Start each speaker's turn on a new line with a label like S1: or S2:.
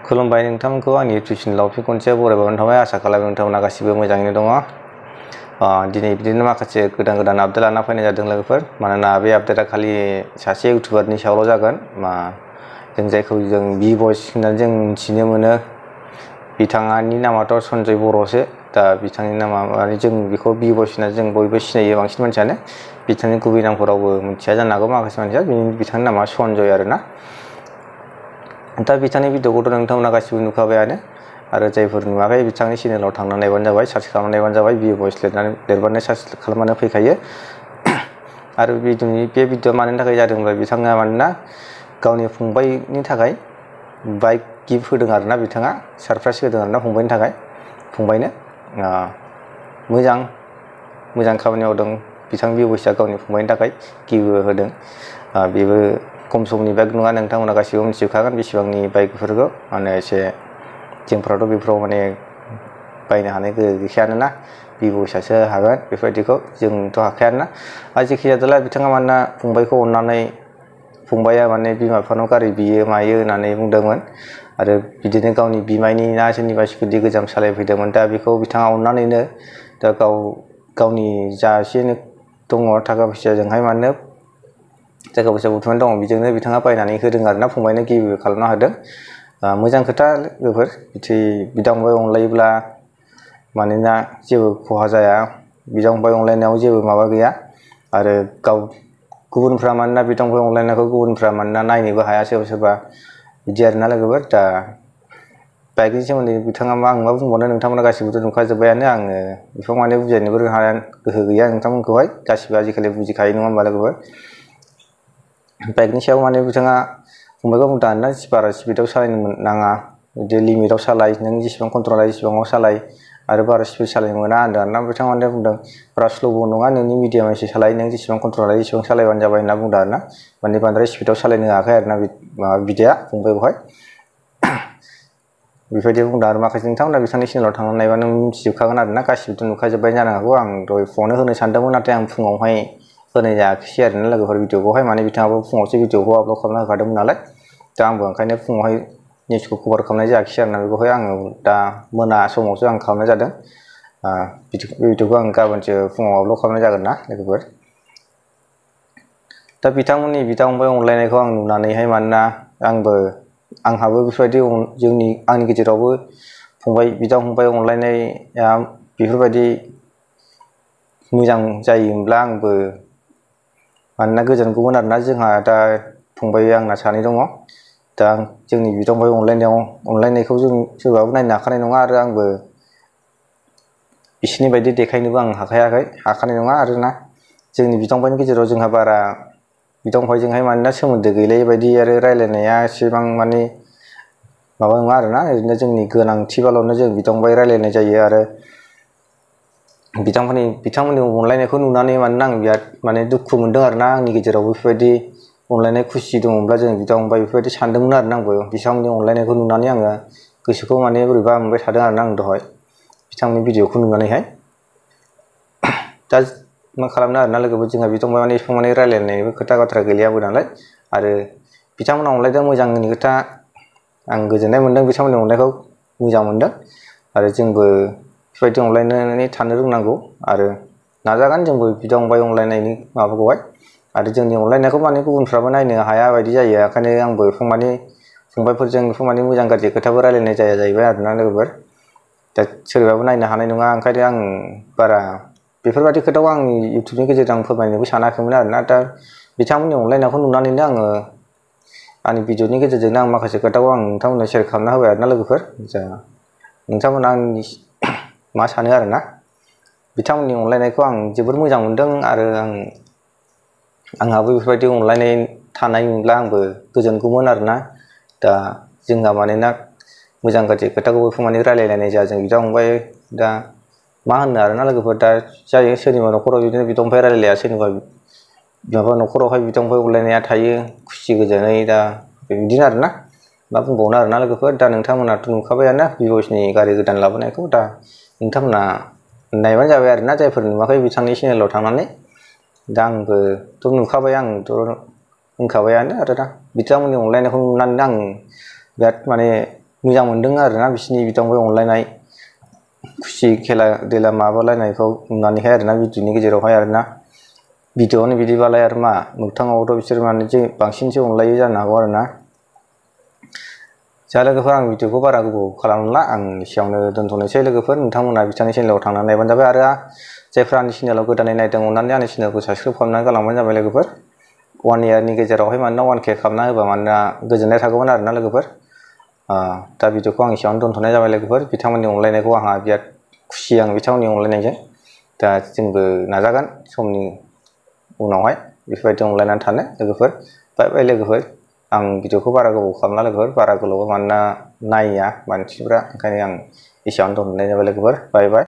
S1: खुलुमबाय नोंथांमोनखौ आंनि इउटिउब चेनेलाव फिन खनसे बरायबावनाय थाबाय। आसा खालामो नोंथांमोना गासिबो मोजाङैनो दङ। दिनै बिदिनो माखासे गोदान आपडेट लाना फैनाय जादों लोगोफोर। मानोना बे आपडेटआ खालि सासे इउटिउबारनि सायावल' जागोन। जों जायखौ जों बि भइस होननानै जों मिथिनो मोनो। बिथांनि नामाथ' सन्जय बर'सो। दा बिथांनि नामा माने जों बेखौ बि भइस होननानै जों बयबो सिनायो बांसिन मानसियानो। बिथांनि गुबै नामखौ रावबो मिथिया जानो हागौ माखासे मानसिया। बिथांनि नामा सन्जय आरोना। दा बिथांनि भिडिअखौथ' नोंथांमोना गासिबो नुखाबायानो। आरो जायफोर नुवाखै बिथांनि चेनेलाव थांनानै नायबानो जाबाय, सार्च खालामनानै नायबानो जाबाय। बि भइस लिरबानो सार्च खालामबानो फैखायो। आरो बे भिडिअ मानि थाखाय जादोंब्ला बिथाङा मानोना गावनि फंबायनि थाखाय बाइक गिफ्ट होदों आरोना। बिथाङा सारप्राइज होदों आरोना फंबायनो। मोजां खामानि मावदों बिथां बि भइसआ गावनि फंबायनि थाखाय गिफ्ट होदों। बेबो खम समनि बाइक नङा, नोंथांमोना गासिबो मिथिखागोन बेसेबांनि बाइकफोरखौ। माने एसे जोंफ्राथ' बेफोराव माने बायनो हानाय गोहो गैखायानोना। बि भइसआसो हागोन बेफोरबायदिखौ, जोंथ' हाखायाना। जेखि जादोला बिथाङा मानोना फंबायखौ अननानै, फंबाया माने बिमा बिफानाव गारि बियो मायो होननानै बुंदोंमोन। आरो बिदिनो गावनि बिमायनि ना सोरनिबा स्कुटि गोजाम सालायफैदोंमोन। दा बेखौ बिथाङा अननानैनो दा गावनि जा एसे दङ थाखा फैसाजोंहाय मानो थाखा फैसा बुथुमनानै दङ, बेजोंनो बिथाङा बायनानै होदों आरोना। फंबायनो गिफ्ट खालामना होदों। मोजां खोथा बेफोर। बिदा फंबाय अनलायोब्ला मानोना जेबो खहा जाया। बिदा फंबाय अनलायनायाव जेबो माबा गैया। आरो गुबुनफ्रा मानोना बिदा फंबाय अनलायनायखौ गुबुनफ्रा मानोना नायनोबो हाया सोरबा बिदि आरोना लोगोफोर। दा बाइकनि सोमोन्दै बिथाङा आं मा बुंबावनो, नोंथांमोना गासिबोथ' नुखाजोब्बायानो। आङो बेखौ माने बुजायनोबो हाया, गोहो गैया नोंथांमोनखौहाय। गासिबो आजिखालि बुजिखायो नङा होमबा लोगोफोर। बाइकनि सायाव माने बिथाङा फंबायखौ बुंदों आरोना बारा स्पिडआव सालायनो नाङा, बिदि लिमिटआव सालाय, नों जेसेबां कन्ट्रल हायो एसेबाङाव सालाय, आरो बारा स्पिड सालायनो मोना होनदों आरोना। बिथाङा माने बुंदों बारा स्ल'बो नङा, नोंनि मिडियाम एसे सालाय, नों जेसेबां कन्ट्रल हायो एसेबां सालायबानो जाबाय होनना बुंदों आरोना। माने बांद्राय स्पिडआव सालायनो हायाखै आरोना बिदाया फंबायखौहाय। बेबायदि बुंदों आरो माखासे नोंथांमोना बिथांनि चेनेलाव थांनानै नायबानो मिथिजोबखागोन आरोना। गासिबोथ' नुखाजोब्बाय जानो हागौ। आं दहाय फुङावनो होनो सानदोंमोन, नाथाय आं फुङावहाय होनाय जायाखिसै आरोना लोगोफोर भिडिअखौहाय। माने बिथाङाबो फुङावसो भिडिअखौ आपल'ड खालामना होखादोंमोन नालाय। दा आंबो ओंखायनो फुङावहाय निउसखौ कभार खालामनाय जायाखिसै आरोना। बेखौहाय आङो दा मोना समावसो आं खालामनाय जादों। भिडिअखौ आं गाबोनसो फुङाव आपल'ड खालामनाय जागोन ना लोगोफोर। दा बिथांमोननि बिदा फंबाय अनलायनायखौ आं नुनानैहाय मानोना आंहाबो बेफोरबायदि आंनि गेजेरावबो बिदा फंबाय अनलायनाया बेफोरबायदि मोजां जायोमोनब्ला आंबो मानोना गोजोनगौमोन आरोना। जोंहा दा फंबाय आंना सानै दङ। दा जोंनि बिदा फंबाय अनलायनायखौ जों सोरबाबो नायनो हाखानाय नङा। आरो आंबो बिसोरनि बायदि देखायनोबो आं हाखानाय नङा आरोना। जोंनि बिदा फंबायनि गेजेराव जोंहा बारा बिदा फंबायजोंहाय मानोना सोमोन्दो गैलायै बायदि, आरो रायलायनाया एसेबां माने माबा नङा आरोना। ओरैनो जोंनि गोनांथिबाल'नो जों बिदा फंबाय रायलायनाय जायो। आरो बिथांमोननि अनलायनायखौ नुनानै मानोना आं बिराद माने दुखु मोनदों आरोना। आंनि गेजेराव बेफोरबायदि अनलायनाय खुसि दङब्ला जों बिदा फंबाय बेफोरबायदि सानदोंमोन आरोना। आंबो बिथांमोननि अनलायनायखौ नुनानै आङो गोसोखौ माने बोरैबा मोनबाय थादों आरोना आं दहाय बिथांनि भिडिअखौ नुनानैहाय। दा मा खालामनो आरोना लोगोफोर, जोंहा बिदा फंबाय माने एसेबां माने रायलायनायनिबो खोथा बाथ्रा गैलियाबो नालाय। आरो बिथांमोना अनलायदों मोजांनि खोथा, आं गोजोननाय मोनदों। बिथांमोननि अननायखौ मोजां मोनदों। आरो जोंबो बेफोरबायदि अनलायनानै थानो रोंनांगौ। आरो नाजागोन जोंबो बिदा फंबाय अनलायनायनि माबाखौहाय। आरो जोंनि अनलायनायखौ माने गुबुनफ्राबो नायनो हाया बायदि जायो। ओंखायनो आंबो फंबायफोरजों बेखौ माने मोजां गाज्रि खोथाबो रायलायनाय जाया जाहैबाय आरोना लोगोफोर। दा सोरबाबो नायनो हानाय नङा। ओंखायनो आं बारा बेफोरबायदि खोथाखौ आंनि इउटिउबनि गेजेरजों आं फोरमायनोबो सानाखैमोन आरोना। दा बिथांमोननि अनलायनायखौ नुनानैनो आङो आंनि भिडिअनि गेजेरजोंनो आं माखासे खोथाखौ आं नोंथांमोननो सेयार खालामना होबाय आरोना लोगोफोर। नोंथांमोना आंनि मा सानो आरोना। बिथांमोननि अनलायनायखौ आं जोबोर मोजां मोनदों। आरो आंहाबो बेफोरबायदि अनलायनाय थानाय मोनब्ला आंबो गोजोनगौमोन आरोना। दा जोंहा मानोना मोजां गाज्रि खोथाखौ बेखौ माने रायलायलायनाय जाया जों बिदा फंबाय। दा मा होननो आरोना लोगोफोर, दा जायो सोरनिबा न'खराव बिदिनो बिदा फंबाय रायलायलाया, सोरनिबा न'खरावहाय बिदा फंबाय अनलायनाया थायो खुसि गोजोनै। दा बिदिनो आरोना, मा बुंबावनो आरोना लोगोफोर। दा नोंथांमोनाथ' नुखाबायानो बि भइसनि गारि गोदान लाबोनायखौ। दा नोंथांमोना नायबानो जाबाय आरोना, जायफोर नुवाखै बिथांनि चेनेलाव थांनानै। दा आंबोथ' नुखाबाय, आंथ' होनखाबायानो। आरो दा बिथांमोननि अनलायनायखौ नुनानै आं बिराद माने मोजां मोनदों आरोना बिसिनि बिथांमोन अनलायनाय खुसि खेला देला माबालायनायखौ नुनानैहाय आरोना भिडिअनि गेजेरावहाय आरोना भिडिअआनो बिदिबालाय आरो मा मोगथाङावथ' बिसोर माने बांसिनसो अनलायो जानो हागौ आरोना जा लोगोफोर आं भिडिअखौ बारा गोबाव खालामला आं एसेयावनो दोनथ'नोसै लोगोफोर नोंथांमोना बिथांनि चेनेलाव थांनानै नायबानो जाबाय आरो जायफ्रा आंनि चेनेलाव गोदानै नायदों अननानै आंनि चेनेलखौ साबस्क्राइब खालामनानै गालांबानो जाबाय लोगोफोर 1 इयारनि गेजेरावहाय मानोना 1K खालामना होबा मानोना गोजोननाय थागौमोन आरोना लोगोफोर दा भिडिअखौ आं एसेयावनो दोनथ'नाय जाबाय लोगोफोर बिथांमोननि अनलायनायखौ आंहा बिराद खुसि आं बिथांमोननि अनलायनायजों दा जोंबो नाजागोन समनि उनावहाय बेफोरबायदि अनलायनानै थानो लोगोफोर बाय बाय लोगोफोर आं भिडिअखौ बारा गोबाव खालामला लोगोफोर बारा गोलाव मानोना नाया मानसिफ्रा ओंखायनो आं एसेयावनो दोनथ'नाय जाबाय लोगोफोर बाय बाय